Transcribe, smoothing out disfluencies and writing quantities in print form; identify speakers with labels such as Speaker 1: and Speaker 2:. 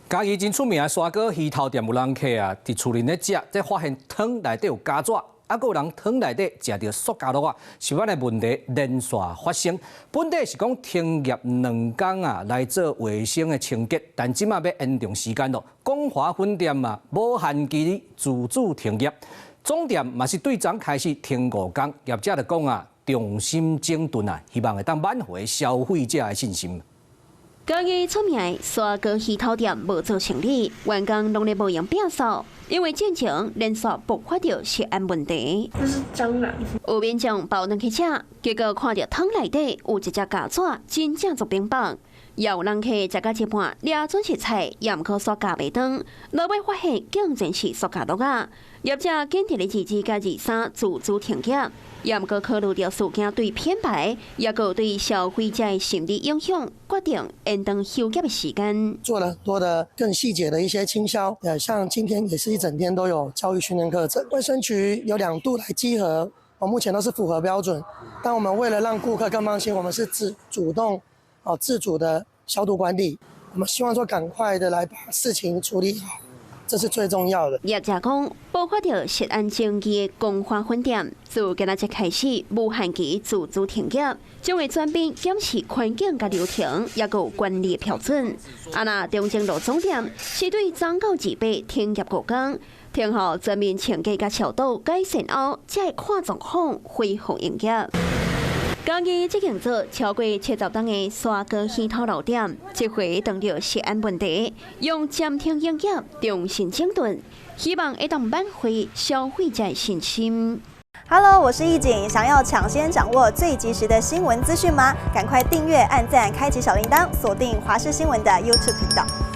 Speaker 1: 嘉義真出名的沙果魚頭店有人客啊，佇厝裡咧食，才發現湯內底有虼蚻，啊，閣有人湯內底食著塑膠碌仔，是按呢問題連續發生。本底是講停業2工啊，來做衛生的清潔，但這馬欲延長時間咯。光華分店啊，無限期自主停業，總店嘛是對昨開始停5工，業者就講啊，重新整頓啊，希望會當挽回消費者的信心。
Speaker 2: 嘉義出名的沙果魚頭店無做生意，員工攏咧無閒摒掃，因為進前連續爆發著食安問題。
Speaker 3: 這是蟑螂。
Speaker 2: 有民眾包轉去食，結果看著湯內底有一隻虼蚻，真正足冰棒。也有人客食到一半，掠準是菜，也毋過煞咬袂斷，落尾發現竟然是塑膠碌仔。業者緊佇咧22佮23自主停業，也毋過考慮著事件對品牌，也閣對消費者的心理影響，決定延長休業的時間。
Speaker 4: 做了多的更細節的一些清消，像今天也是一整天都有教育訓練課程。衛生局有2度來稽核，我目前都是符合標準。但我們為了讓顧客更放心，我們是自主動、哦自主的消毒管理。我們希望說趕快的來把事情處理好，這是最重要的。
Speaker 2: 業者講，爆發著食安爭議的光華分店，自今仔日開始無限期自主停業，將會轉變檢視環境佮流程，也閣有管理的標準。啊，若中正路總店是對昨到28停業5工，聽候全面清潔佮消毒改善後，才會看狀況恢復營業。嘉義這間做超過70冬的沙果魚頭老店，這回碰著食安問題，用暫停營業重新整頓，希望會當挽回消費者信心。
Speaker 5: Hello，我是易景，想要搶先掌握最及時的新聞資訊嗎？趕快訂閱、按讚、開啟小鈴鐺，鎖定華視新聞的 YouTube 頻道。